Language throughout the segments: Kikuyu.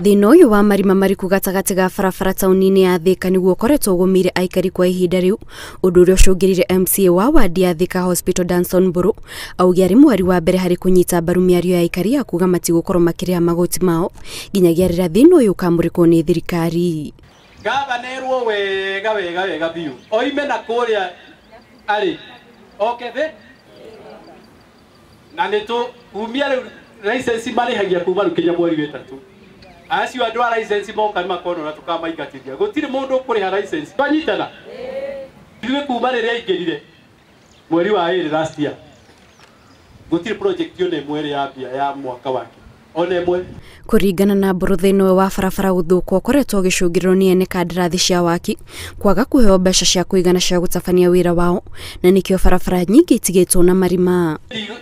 Thĩna ũyũ wa marima mariku gatagatĩ ga barabara taũni-inĩ ya Thika nĩguo ũkoretwo ũgũmĩire aikari kwa ihinda rĩu, ũndũ ũrĩa ũcũngĩrire MCA wa wadi ya Thika Hospital Danson Mburu auge arĩ mwari wa mbere harĩ kũnyita mbaru mĩario ya aikari ya kuga matigũkorwo makĩrĩha magoti mao nginyagia rĩrĩa thĩna ũyũ ũkamũrĩkwo nĩ thirikari. Gavana erwo wega wega wega biũ oime na kũrĩa arĩ oke thĩ na nĩ tũkumia rĩu license marĩhagia kuma rĩu kinya mweri wa ĩtatũ. Acio andũ a license moka nĩ makona ũrĩa tũkamaingatithia. Gũtirĩ mũndũ ũkũrĩha license. Twanyitana? Ithuĩ kuma rĩrĩa aingĩrire mweri wa ĩrĩ last year, gũtirĩ project ona ĩmwe ĩrĩ yambia ya mwaka wake ona ĩmwe. Kũringana na Mburu, thĩna ũyũ wa barabara gũthũka ũkoretwo ũgĩcũngĩrĩrio nĩ ene kandarathi cia waki kwaga kũheo mbeca cia kũigana cia gũtabania wĩra wao, na nĩkĩo barabara nyingĩ itigĩtwo na marima.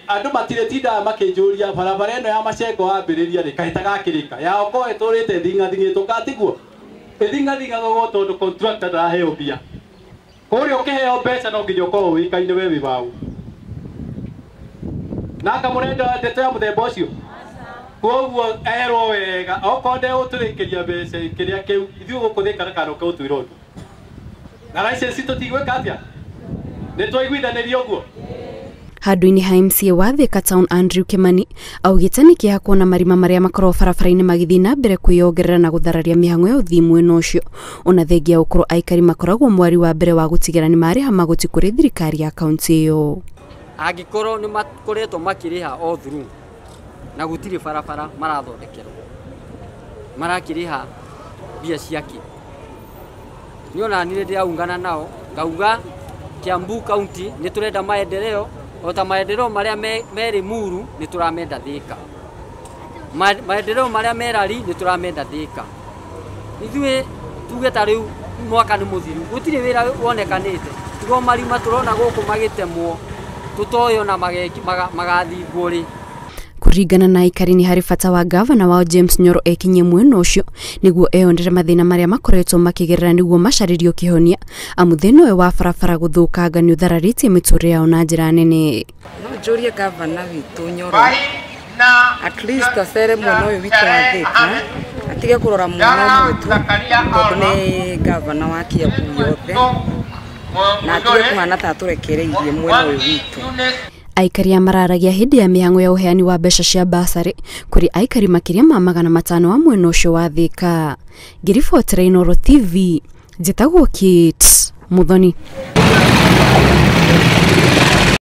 Andũ matirĩtindaga makĩnjũria barabara ĩno ya Macengo wambĩrĩria rĩ kaĩ tagakĩrĩka ya okorwo ĩtũrĩte ĩthing'athing'ĩtwo katiguo ĩthing'athing'agwo tondũ contractor ndaraheo mbia. Kũrĩa ũkĩheo mbeca no nginya ũkorwo ũĩkaine we wĩ waũ. Na kamũrenda ndeto ya mũthemba ũcio. Koguo erwo wega okorwo ndegũtũrĩkĩria mbeca kĩrĩa kĩu ithuĩ gũkũ Thika ndakanoke gũtwĩra ũndũ. Na license tũtigwĩka atĩa? Nĩ twaiguithanĩria ũguo? Handũ-inĩ ha MCA wa Thika Town Andrew Kimani augĩte nĩ kĩeha kuona marima marĩa makoragwo barabara-inĩ magĩthiĩ na mbere kwĩyongerera na gũthararia mĩhang'o ya ũthii mwena ũcio, ona thengia gũkorwo aikari makoragwo mwari wa mbere wa gũtigĩra nĩ marĩha magoti kũrĩ thirikari ya kaunti ĩyo. Angĩkorwo nĩ makoretwo makĩrĩha all through na gũtirĩ barabara marathondekerwo, marakĩrĩha mbia ciake. Niĩ ona niĩ ndĩraungana nao ngauga Kiambu County nĩ tũrenda maendeleo o ta maendeleo marĩa me Limuru nĩ tũramenda Thika, maendeleo marĩa me Lari nĩ tũramenda Thika. Ithuĩ tuge ta rĩu mwaka nĩ mũthiru, gũtirĩ wĩra wonekanĩte, tigo marima tũrona gũkũ magĩtemwo tũtoĩ ona magathingwo rĩ. Kũringana na aikari nĩ harĩ bata wa gavana wao James Nyoro ekinyie mwena ũcio nĩguo eyonere mathĩna marĩa makoretwo makĩgerera nĩguo macarĩrio kĩhonia, amu thĩna ũyũ wa barabara gũthũkanga nĩ ũthararĩtie mĩtũrĩre yao na njĩra nene. No njũrie gavana witũ Nyoro at least acere mwena ũyũ witũ wa Thika, atige kũrora mwena ũmwe tu tondũ nĩ gavana wa Kiambu yothe, na atige kũhana ta atũrekereirie mwena ũyũ witũ. Aikari a mararagia hĩndĩ ya mĩhang'o ya ũheani wa mbeca cia basarĩ kũrĩ aikari makĩria ma 500 a mwena ũcio wa Thika. Ngĩribotera Inooro TV, njĩtagwo Kate Muthoni.